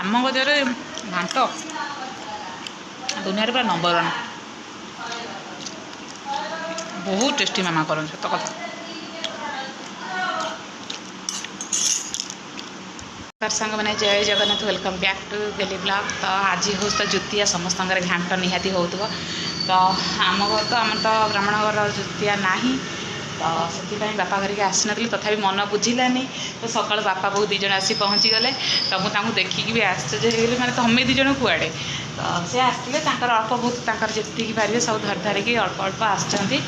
ଆମ ଗଜରେ ଘାଣ୍ଟ ଦୁନିଆରେ ପୁରା ନମ୍ବର 1। ବହୁତ ଟେଷ୍ଟି ମାମା କରନ୍ତି, ସତ କଥା। ସାଙ୍ଗମାନେ, ଜୟ Jagannath. Welcome back to Geli blog. ତ ଆଜି ହେଉଛି ତ ଜୁତିଆ, ସମସ୍ତଙ୍କର ଘାଣ୍ଟ ନିହାତି ହେଉଥିବ। ତ ଆମ ଘର ତ, ଆମର ତ ବ୍ରାହ୍ମଣ ଘର ଜୁତିଆ ନାହିଁ, ତ ସେଥିପାଇଁ ବାପା ଘରିକା ଆସିନଥିଲେ। ତଥାପି ମନ ବୁଝିଲାନି, ତ ସକାଳୁ ବାପା ବୋଉ 2 ଜଣ ଆସି ପହଞ୍ଚିଗଲେ। ତ ମୁଁ ତାଙ୍କୁ ଦେଖିକି ବି ଆଶ୍ଚର୍ଯ୍ୟ ହେଇଗଲି, ମାନେ ତମେ 2 ଜଣ କୁଆଡ଼େ? ତ ସେ ଆସିଥିଲେ, ତାଙ୍କର ଅଳ୍ପ ବହୁତ ତାଙ୍କର ଯେତିକି ପାରିବେ ସବୁ ଧରି ଧରିକି ଅଳ୍ପ ଅଳ୍ପ ଆସିଛନ୍ତି।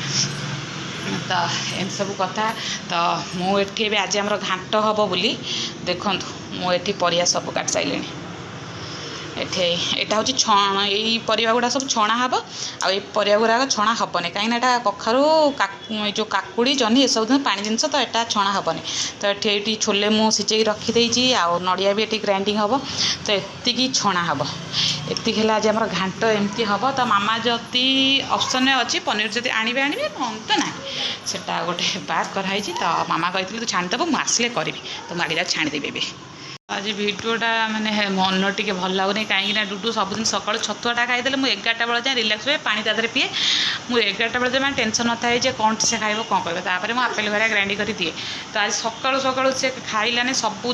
ତ ଏମିତି ସବୁ କଥା। ତ ମୁଁ ଏଠି ଏବେ ଆଜି ଆମର ଘାଣ୍ଟ ହେବ ବୋଲି ଦେଖନ୍ତୁ, ମୁଁ ଏଠି ପରିବା ସବୁ କାଟି ସାରିଲିଣି। ଏଠି ଏଇଟା ହେଉଛି ଛଣା, ଏଇ ପରିବା ଗୁଡ଼ା ସବୁ ଛଣା ହେବ, ଆଉ ଏଇ ପରିବା ଗୁଡ଼ାକ ଛଣା ହେବନି, କାହିଁକିନା ଏଇଟା କଖାରୁ, ଏଇ ଯେଉଁ କାକୁଡ଼ି, ଜହ୍ନି, ଏସବୁ ପାଣି ଜିନିଷ, ତ ଏଇଟା ଛଣା ହେବନି। ତ ଏଠି ଏଇଠି ଛୋଲେ ମୁଁ ସିଝେଇକି ରଖିଦେଇଛି, ଆଉ ନଡ଼ିଆ ବି ଏଠି ଗ୍ରାଇଣ୍ଡିଙ୍ଗ ହେବ। ତ ଏତିକି ଛଣା ହେବ, ଏତିକି ହେଲା ଆଜି ଆମର ଘାଣ୍ଟ ଏମିତି ହେବ। ତ ମାମା ଯଦି ଅପସନ୍ରେ ଅଛି ପନିର ଯଦି ଆଣିବେ ଆଣିବେ, ନହେଲେ ତ ନାହିଁ, ସେଟା ଗୋଟେ ବାଦ କରାହେଇଛି। ତ ମାମା କହିଥିଲେ ତୁ ଛାଣିଦେବୁ, ମୁଁ ଆସିଲେ କରିବି। ତ ମୁଁ ଆଗେ ଯାଇ ଛାଣିଦେବି। ଏବେ ଆଜି ଭିଡ଼ିଓଟା ମାନେ ମନ ଟିକେ ଭଲ ଲାଗୁନି, କାହିଁକିନା ଡୁଡୁ ସବୁଦିନ ସକାଳୁ ଛତୁଆଟା ଖାଇଦେଲେ ମୁଁ 11ଟା ବେଳ ଯାଏଁ ରିଲାକ୍ସ ହୁଏ, ପାଣି ତା ଦେହରେ ପିଏ। ମୁଁ 11ଟା ବେଳ ଯାଏଁ ମାନେ ଟେନସନ୍ ନଥାଏ ଯେ କ'ଣ ସେ ଖାଇବ କ'ଣ କରିବ। ତାପରେ ମୁଁ ଆପେଲ ଘରିଆ ଗ୍ରାଇଣ୍ଡିଙ୍ଗ କରି ଦିଏ। ତ ଆଜି ସକାଳୁ ସକାଳୁ ସେ ଖାଇଲାନି, ସବୁ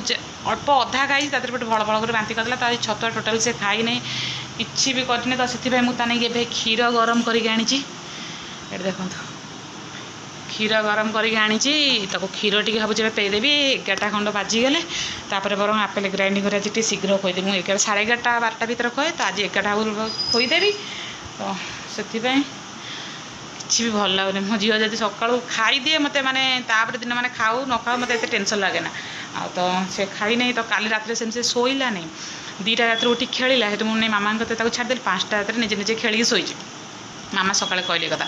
ଅଳ୍ପ ଅଧା ଖାଇ ତା ଦେହରେ ଗୋଟେ ଭଳ ଭଳ କରି ବାନ୍ତି କରିଦେଲା। ତ ଆଜି ଛତୁଆ ଟୋଟାଲ୍ ସେ ଖାଇନି, କିଛି ବି କରିନି। ତ ସେଥିପାଇଁ ମୁଁ ତା ନେଇକି ଏବେ କ୍ଷୀର ଗରମ କରିକି ଆଣିଛି। ଏଠି ଦେଖନ୍ତୁ, କ୍ଷୀର ଗରମ କରିକି ଆଣିଛି। ତାକୁ କ୍ଷୀର ଟିକେ ଭାବୁଛି ଏବେ ପେଇଦେବି 11ଟା ଖଣ୍ଡ ବାଜିଗଲେ। ତାପରେ ବରଂ ଆପେଲ ଗ୍ରାଇଣ୍ଡିଙ୍ଗ କରି ଆଜି ଟିକେ ଶୀଘ୍ର ଖୋଇଦେବି। ମୁଁ 11, 11:30, 12ଟା ଭିତରେ ଖୋଏ, ତ ଆଜି 11ଟା ଖୋଇଦେବି। ତ ସେଥିପାଇଁ କିଛି ବି ଭଲ ଲାଗୁନି। ମୋ ଝିଅ ଯଦି ସକାଳୁ ଖାଇଦିଏ ମୋତେ ମାନେ ତାପରେ ଦିନ ମାନେ ଖାଉ ନ ଖାଉ ମୋତେ ଏତେ ଟେନସନ୍ ଲାଗେ ନା। ଆଉ ତ ସେ ଖାଇନାହିଁ, ତ କାଲି ରାତିରେ ସେମିତି ସେ ଶୋଇଲାନି, 2ଟା ରାତିରେ ଉଠି ଖେଳିଲା। ସେଠୁ ମୁଁ ନେଇ ମାମାଙ୍କ କତିରେ ତାକୁ ଛାଡ଼ିଦେଲି, 5ଟା ରାତିରେ ନିଜେ ନିଜେ ଖେଳିକି ଶୋଇଛି। ମାମା ସକାଳେ କହିଲେ କଥା।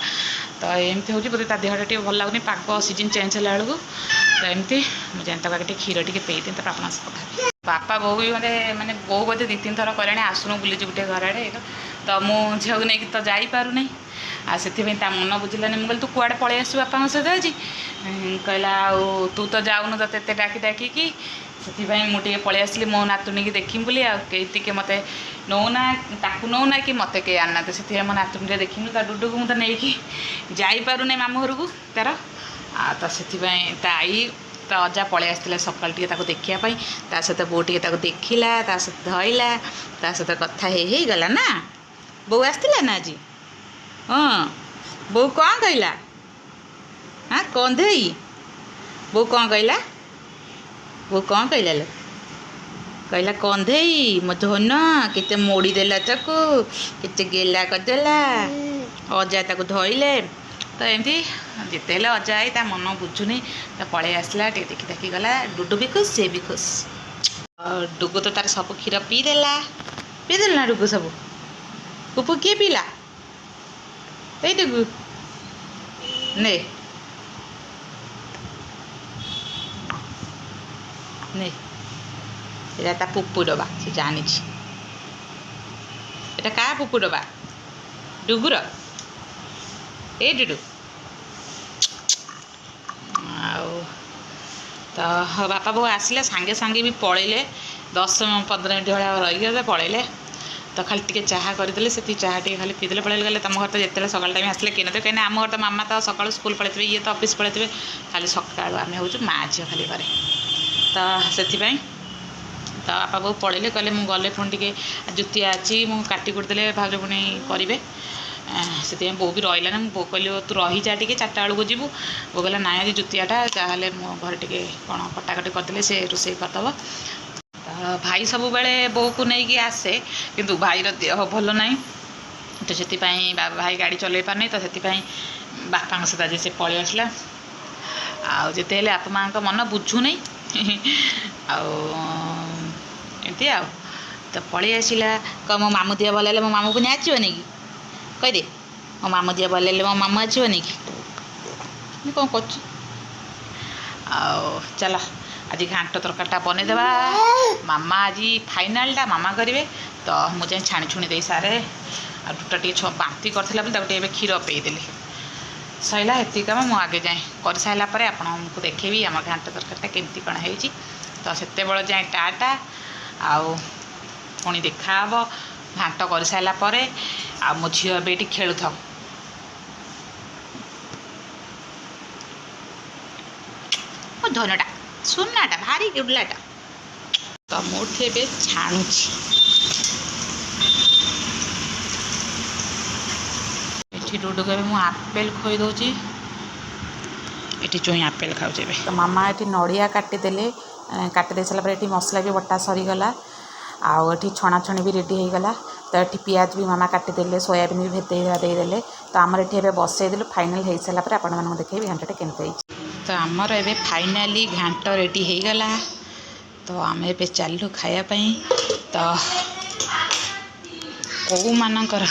ତ ଏମିତି ହେଉଛି, ବୋଧେ ତା ଦେହଟା ଟିକେ ଭଲ ଲାଗୁନି, ପାଗ ସିଜନ୍ ଚେଞ୍ଜ ହେଲା ବେଳକୁ। ତ ଏମିତି ମୁଁ ଯାଇ ତାକୁ ଆଗେ ଟିକେ କ୍ଷୀର ଟିକେ ପେଇଦିଏ, ତାପରେ ଆପଣଙ୍କ ସହ କଥା ହେବି। ବାପା ବୋଉ ବି ମାନେ ମାନେ ବୋଉ ବୋଧେ 2-3 ଥର କହିଲାଣି ଆସୁନୁ ବୁଲିଯିବୁ ଟିକେ ଘର ଆଡ଼େ। ତ ମୁଁ ଝିଅକୁ ନେଇକି ତ ଯାଇପାରୁନି, ଆଉ ସେଥିପାଇଁ ତା ମନ ବୁଝିଲାନି। ମୁଁ କହିଲି ତୁ କୁଆଡ଼େ ପଳେଇ ଆସିବୁ ବାପାଙ୍କ ସହିତ ଆଜି? କହିଲା ଆଉ ତୁ ତ ଯାଉନୁ ତୋତେ ଏତେ ଡାକି ଡାକିକି, ସେଥିପାଇଁ ମୁଁ ଟିକେ ପଳେଇ ଆସିଲି ମୋ ନାତୁଣୀକି ଦେଖିବି ବୋଲି। ଆଉ କେହି ଟିକେ ମୋତେ ନେଉନା, ତାକୁ ନେଉନା କି ମୋତେ କେହି ଆଣିନାହାନ୍ତି, ସେଥିପାଇଁ ମୋ ନାତୁଣୀ ଟିକେ ଦେଖିବି। ତା ଡୁଡୁକୁ ମୁଁ ତ ନେଇକି ଯାଇପାରୁନି ମାମୁଁ ଘରକୁ ତାର। ଆଉ ତ ସେଥିପାଇଁ ତା ଆଈ ତା ଅଜା ପଳେଇ ଆସିଥିଲେ ସକାଳୁ ଟିକେ ତାକୁ ଦେଖିବା ପାଇଁ। ତା ସହିତ ବୋଉ ଟିକେ ତାକୁ ଦେଖିଲା, ତା ସହିତ ଧଇଲା, ତା ସହିତ କଥା ହେଇ ହେଇଗଲା ନା। ବୋଉ ଆସିଥିଲା ନା ଆଜି? ହଁ, ବୋଉ କ'ଣ କହିଲା? ହଁ, କନ୍ଧେଇ ବୋଉ କ'ଣ କହିଲା? ବୋଉ କ'ଣ କହିଲା ଲୋ? କହିଲା କନ୍ଧେଇ ମୋ ଧନ କେତେ ମୋଡ଼ି ଦେଲା ତାକୁ, କେତେ ଗେଲା କରିଦେଲା, ଅଜା ତାକୁ ଧଇଲେ। ତ ଏମିତି ଯେତେ ହେଲେ ଅଜା I ତା ମନ ବୁଝୁନି, ତ ପଳେଇ ଆସିଲା ଟିକେ ଦେଖି ଦେଖି ଗଲା। ଡୁଡୁ ବି ଖୁସ୍, ସେ ବି ଖୁସ୍। ଡୁଗୁ ତ ତାର ସବୁ କ୍ଷୀର ପିଇଦେଲା। ପିଇଦେଲା ନା ଡୁଗୁ ସବୁ? ପୁପୁ କିଏ ପିଇଲା? ଏଇ ଡୁଗୁ ନେ ନେ, ଏଇଟା ତା ପୁପୁ ଡବା, ସେ ଜାଣିଛି ଏଟା କାହା ପୁପୁ ଡବା, ଡୁଗୁର। ଏଇ ଡୁଡୁ। ଆଉ ତ ବାପା ବୋଉ ଆସିଲେ ସାଙ୍ଗେ ସାଙ୍ଗେ ବି ପଳେଇଲେ, 10-15 ମିନିଟ୍ ଭଳିଆ ରହିଗଲେ ପଳେଇଲେ। ତ ଖାଲି ଟିକେ ଚାହା କରିଦେଲେ, ସେତିକି ଚାହା ଟିକେ ଖାଲି ପିଇଦେଲେ ପଳେଇଲେ। ଗଲେ ତମ ଘରେ ତ ଯେତେବେଳେ ସକାଳ ଟାଇମ୍ ଆସିଲେ କେହି ନଥିବେ, କାହିଁକିନା ଆମ ଘରେ ତ ମାମା ତ ସକାଳୁ ସ୍କୁଲ ପଳେଇଥିବେ, ଇଏ ତ ଅଫିସ୍ ପଳେଇଥିବେ, ଖାଲି ସକାଳୁ ଆମେ ହେଉଛୁ ମା ଝିଅ ଖାଲି ଘରେ। ତ ସେଥିପାଇଁ ତ ବାପା ବୋଉ ପଳେଇଲେ, କହିଲେ ମୁଁ ଗଲେ ପୁଣି ଟିକେ ଜୁତିଆ ଅଛି, ମୁଁ କାଟି କୁଟି ଦେଲେ ଭାଉଜ ପୁଣି କରିବେ। ସେଥିପାଇଁ ବୋଉ ବି ରହିଲାନି। ମୁଁ ବୋଉ କହିଲି ତୁ ରହିଯା ଟିକେ, 4ଟା ବେଳକୁ ଯିବୁ। ବୋଉ କହିଲା ନାଇଁ ଆଜି ଜୁତିଆଟା ଯାହାହେଲେ ମୋ ଘରେ ଟିକେ କ'ଣ କଟାକଟି କରିଦେଲେ ସେ ରୋଷେଇ କରିଦେବ। ତ ଭାଇ ସବୁବେଳେ ବୋଉକୁ ନେଇକି ଆସେ, କିନ୍ତୁ ଭାଇର ଦେହ ଭଲ ନାହିଁ, ତ ସେଥିପାଇଁ ଭାଇ ଗାଡ଼ି ଚଲେଇ ପାରୁନି, ତ ସେଥିପାଇଁ ବାପାଙ୍କ ସହିତ ଆଜି ସେ ପଳେଇ ଆସିଲା। ଆଉ ଯେତେ ହେଲେ ବାପା ମାଆଙ୍କ ମନ ବୁଝୁନି, ଆଉ ଏମିତି ଆଉ ତ ପଳେଇ ଆସିଲା। କହ ମୋ ମାମୁଁ ଦେହ ଭଲ ହେଲେ ମୋ ମାମୁଁ ପୁଣି ଆସିବନି କି? କହିଦେ ମୋ ମାମୁଁ ଦେହ ଭଲ ହେଲେ ମୋ ମାମୁଁ ଆସିବନି କି? କ'ଣ କରୁଛୁ? ଆଉ ଚାଲ ଆଜି ଘାଣ୍ଟ ତରକାରୀଟା ବନେଇଦେବା। ମାମା ଆଜି ଫାଇନାଲଟା ମାମା କରିବେ, ତ ମୁଁ ଯାଇ ଛାଣି ଛୁଣି ଦେଇ ସାରେ। ଆଉ ଡୁଟା ଟିକେ ବାନ୍ତି କରିଥିଲା ବୋଲି ତାକୁ ଟିକେ ଏବେ କ୍ଷୀର ପେଇଦେଲି। ସଇଲା ଏତିକି କାମ, ମୁଁ ଆଗେ ଯାଏଁ କରିସାରିଲା ପରେ ଆପଣଙ୍କୁ ଦେଖେଇବି ଆମ ଘାଣ୍ଟ ତରକାରୀଟା କେମିତି କ'ଣ ହେଇଛି। ତ ସେତେବେଳେ ଯାଏଁ ଟାଟା। ଆଉ ପୁଣି ଦେଖାହେବ ଘାଣ୍ଟ କରିସାରିଲା ପରେ। ଆଉ ମୋ ଝିଅ ଏବେ ଏଠି ଖେଳୁଥାଉ। ମୋ ଧନଟା ସୁନାଟା ଭାରି ଗୁଡଲାଟା। ତ ମୁଁ ଏଠି ଏବେ ଛାଣୁଛି। ଏଠି ଡୁଡୁକୁ ଏବେ ମୁଁ ଆପେଲ୍ ଖୋଇ ଦେଉଛି। ଏଠି ଚୁଇଁ ଆପେଲ୍ ଖାଉଛି ଏବେ। ତ ମାମା ଏଠି ନଡ଼ିଆ କାଟିଦେଲେ। କାଟି ଦେଇ ସାରିଲା ପରେ ଏଠି ମସଲା ବି ବଟା ସରିଗଲା, ଆଉ ଏଠି ଛଣାଛଣି ବି ରେଡ଼ି ହେଇଗଲା। ତ ଏଠି ପିଆଜ ବି ମାମା କାଟିଦେଲେ, ସୋୟାବିନ୍ ବି ଭେଦେଇ ଦେଇଦେଲେ। ତ ଆମର ଏଠି ଏବେ ବସେଇଦେଲୁ। ଫାଇନାଲ୍ ହେଇସାରିଲା ପରେ ଆପଣମାନଙ୍କୁ ଦେଖେଇବି ଘାଣ୍ଟଟା କେମିତି ହେଇଛି। ତ ଆମର ଏବେ ଫାଇନାଲି ଘାଣ୍ଟ ରେଡ଼ି ହେଇଗଲା। ତ ଆମେ ଏବେ ଚାଲିଲୁ ଖାଇବା ପାଇଁ। ତ କେଉଁମାନଙ୍କର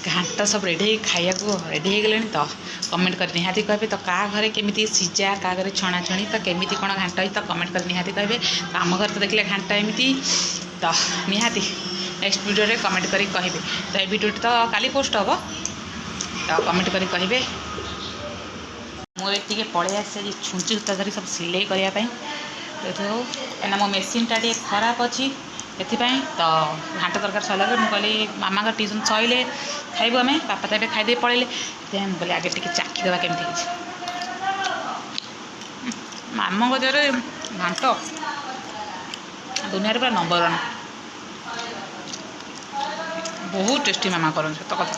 ଘାଣ୍ଟ ସବୁ ରେଡ଼ି ହେଇ ଖାଇବାକୁ ରେଡ଼ି ହେଇଗଲେଣି, ତ କମେଣ୍ଟ କରି ନିହାତି କହିବେ। ତ କାହା ଘରେ କେମିତି ସିଝା, କାହା ଘରେ ଛଣାଛଣି, ତ କେମିତି କ'ଣ ଘାଣ୍ଟ ହେଇଛି, ତ କମେଣ୍ଟ କରି ନିହାତି କହିବେ। ତ ଆମ ଘରେ ତ ଦେଖିଲେ ଘାଣ୍ଟ ଏମିତି। ତ ନିହାତି ନେକ୍ସଟ ଭିଡ଼ିଓରେ କମେଣ୍ଟ କରି କହିବେ। ତ ଏ ଭିଡ଼ିଓଟି ତ କାଲି ପୋଷ୍ଟ ହେବ, ତ କମେଣ୍ଟ କରି କହିବେ। ମୁଁ ଏ ଟିକେ ପଳେଇ ଆସିଛି ଆଜି ଛୁଞ୍ଚି ସୂତା ଧରି ସବୁ ସିଲେଇ କରିବା ପାଇଁ। ତ କାହିଁକିନା ମୋ ମେସିନ୍ଟା ଟିକେ ଖରାପ ଅଛି, ସେଥିପାଇଁ। ତ ଘାଣ୍ଟ ତରକାରୀ ସରିଲା ପରେ ମୁଁ କହିଲି ମାମାଙ୍କ ଟ୍ୟୁସନ୍ ସରିଲେ ଖାଇବୁ ଆମେ, ବାପା ତ ଏବେ ଖାଇଦେଇ ପଳେଇଲେ। ସେଥିପାଇଁ ମୁଁ କହିଲି ଆଗେ ଟିକେ ଚାଖିଦେବା କେମିତି ହେଇଛି। ମାମାଙ୍କ ଦେହରେ ଘାଣ୍ଟ ଦୁନିଆରେ ପୁରା ନମ୍ବର 1। ବହୁତ ଟେଷ୍ଟି ମାମା କରନ୍ତି, ସତ କଥା।